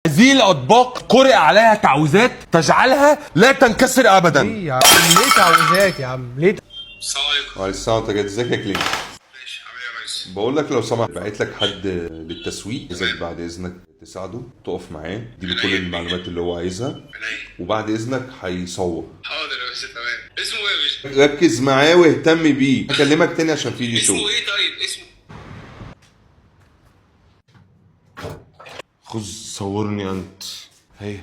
هذه الأطباق قرئ عليها تعويذات تجعلها لا تنكسر أبدا. ايه يا عم ليه تعويذات يا عم ليه؟ السلام عليكم. وعليكم السلام ورحمة الله. ازيك يا كليم؟ ماشي، عامل ايه يا ريس؟ بقول لك لو سمحت، بعت لك حد للتسويق، عايزك بعد اذنك تساعده، تقف معاه، تديله كل المعلومات اللي هو عايزها، عينيا. وبعد اذنك هيصور. حاضر يا باشا، تمام. اسمه ايه يا باشا؟ ركز معاه واهتم بيه، هكلمك تاني عشان في اسمه شغل. ايه طيب؟ اسمه خذ صورني أنت. هي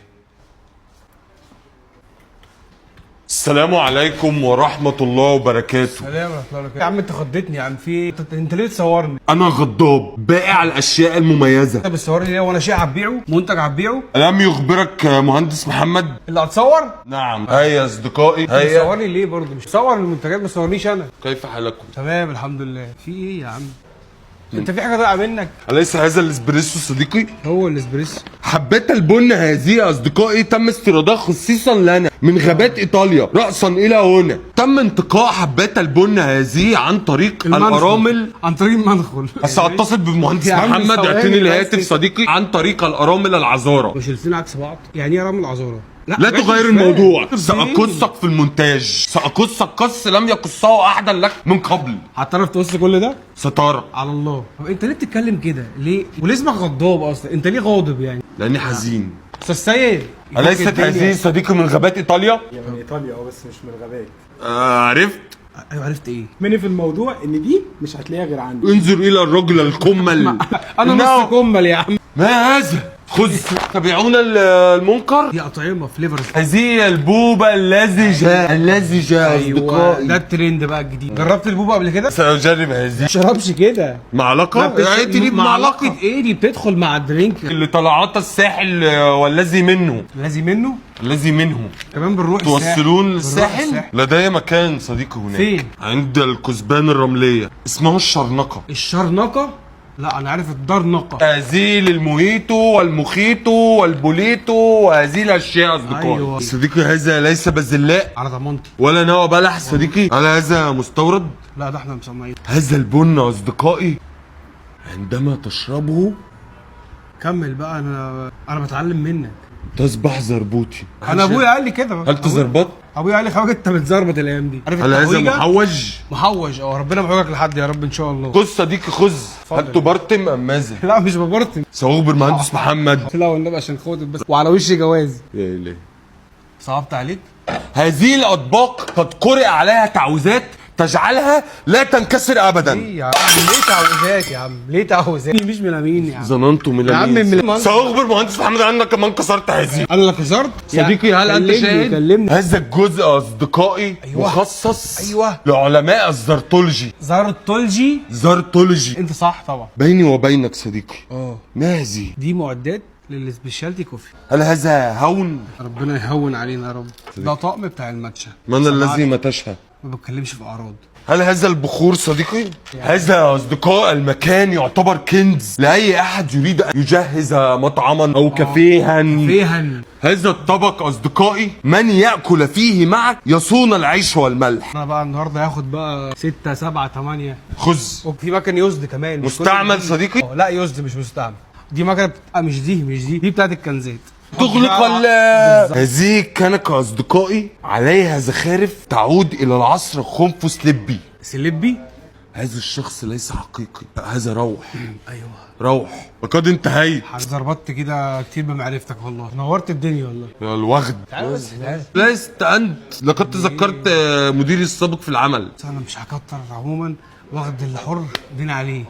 السلام عليكم ورحمة الله وبركاته. سلام ورحمة الله وبركاته. يا عم انت خضتني يا عم، في ايه؟ انت ليه تصورني؟ أنا غضاب بائع الأشياء المميزة. انت بتصورني ليه وانا شيء هتبيعه؟ منتج هتبيعه؟ ألم يخبرك مهندس محمد؟ اللي هتصور؟ نعم. هيا أصدقائي، هيا. بتصورني ليه برضه؟ مش تصور المنتجات، ما تصورنيش انا. كيف حالكم؟ تمام الحمد لله. في ايه يا عم؟ انت في حاجة ضايعة منك؟ أليس هذا الإسبريسو صديقي؟ هو الاسبريسو. حبات البن هذه يا أصدقائي تم استيرادها خصيصا لنا من غابات إيطاليا رأسا إلى هنا. تم انتقاء حبات البن هذه عن طريق المنخل. الأرامل. عن طريق المنخل. سأتصل بمهندس يا عم محمد، ثواني اعطيني بس. الهاتف صديقي. عن طريق الأرامل العذارى. مش الاثنين عكس بعض؟ يعني ايه رمل عذارى؟ لا بجد تغير مش فاهم. الموضوع، سأقصك في المونتاج، سأقصك قص لم يقصه أحدا لك من قبل. هتعرف تقص كل ده؟ سترى. على الله. طب انت ليه بتتكلم كده؟ ليه؟ وليه اسمك غضاب اصلا؟ انت ليه غاضب يعني؟ لأني حزين. استاذ سيد، أليست هذه صديقي من غابات إيطاليا؟ هي من ايطاليا اه، بس مش من الغابات. عرفت؟ ايوه عرفت ايه؟ مني في الموضوع ان دي مش هتلاقيها غير عندي. انظر إلى الرجل الكمل. انا إنه- نص كمل يا عم. ما هذا؟ خذ. تبيعون المنكر؟ دي اطعمه flavors. هذه البوبة الذي جاء، الذي جاء ايوه أصدقائي. ده الترند بقى الجديد. جربت البوبا قبل كده؟ سأجرب هذه. ما تشربش كده. معلقة؟ يعني تجيب معلقة ايه دي بتدخل مع ال drink. اللي طلعت الساحل والذي منه. الذي منه؟ الذي منه. كمان بنروح الساحل. توصلون بنروح للساحل؟ لدي مكان صديقي هناك. فين؟ عند الكثبان الرملية، اسمه الشرنقة. الشرنقه؟ لا انا عارف الدرنقه. هذه للموهيتو والمخيتو والبوليتو وهذه الاشياء اصدقائي. أيوة. صديقي هذا ليس بزلاء على ضمانتي. ولا نوى بلح صديقي. هل هذا مستورد؟ لا ده احنا مصنعين. هذا البن اصدقائي عندما تشربه كمل بقى، انا بتعلم منك. تصبح زربوطي. انا ابويا قال لي كده. هل تزربط؟ ابويا قال لي خلاص انت بتزربط الايام دي. عارف هل هذا التحويجة؟ محوج؟ محوج اه، ربنا محوجك لحد يا رب ان شاء الله. خذ صديقي خذ. هل تبرتم ام ماذا؟ لا مش ببرتم. سأخبر مهندس محمد. لا والنبي عشان خاطر بس، وعلى وش جواز. يا إلهي. صعبت عليك؟ هذه الأطباق قد قرئ عليها تعويذات تجعلها لا تنكسر أبدا. ايه يا عم ليه تعويذات يا عم؟ ليه تعويذات؟ مش ملامين يا عم. ظننت يا عم ملامين. سأخبر مهندس محمد أنك من كسرت هذه. انا اللي كسرت؟ صديقي هل أنت كلمني- شاهد؟ كلمني. هذا الجزء أصدقائي أيوة. مخصص أيوة. لعلماء الزرتولوجي. زرتولجي؟ زرتولوجي. انت صح طبعا. بيني وبينك صديقي، اه ما هذه؟ دي معدات لل specialty coffee. هل هذا هون؟ ربنا يهون علينا يا رب. ده طقم بتاع الماتشا. من الذي متشها؟ ما بتكلمش في اعراض. هل هذا البخور صديقي؟ هذا يا أصدقاء المكان يعتبر كنز لأي أحد يريد أن يجهز مطعما أو كافيها. فيها. هذا الطبق أصدقائي من يأكل فيه معك يصون العيش والملح. انا بقى النهارده هاخد بقى 6 7 8. خذ. وفي مكن used كمان، مش كل مستعمل دي. صديقي؟ لا used مش مستعمل. دي مكنه مش دي، مش دي، دي بتاعت الكنزات. تغلق ال بالظبط. هذه الكنكة أصدقائي عليها زخارف تعود إلى العصر الخنفسلبي. سلبي؟ هذا الشخص ليس حقيقي، هذا روح. ايوه روح. لقد انتهيت. ظبطت كده كتير بمعرفتك والله، نورت الدنيا والله. يا الوغد. تعالى بس تعالى. لست أنت، لقد تذكرت مديري السابق في العمل. بس انا مش هكتر عموما، واخد الحر دين عليه.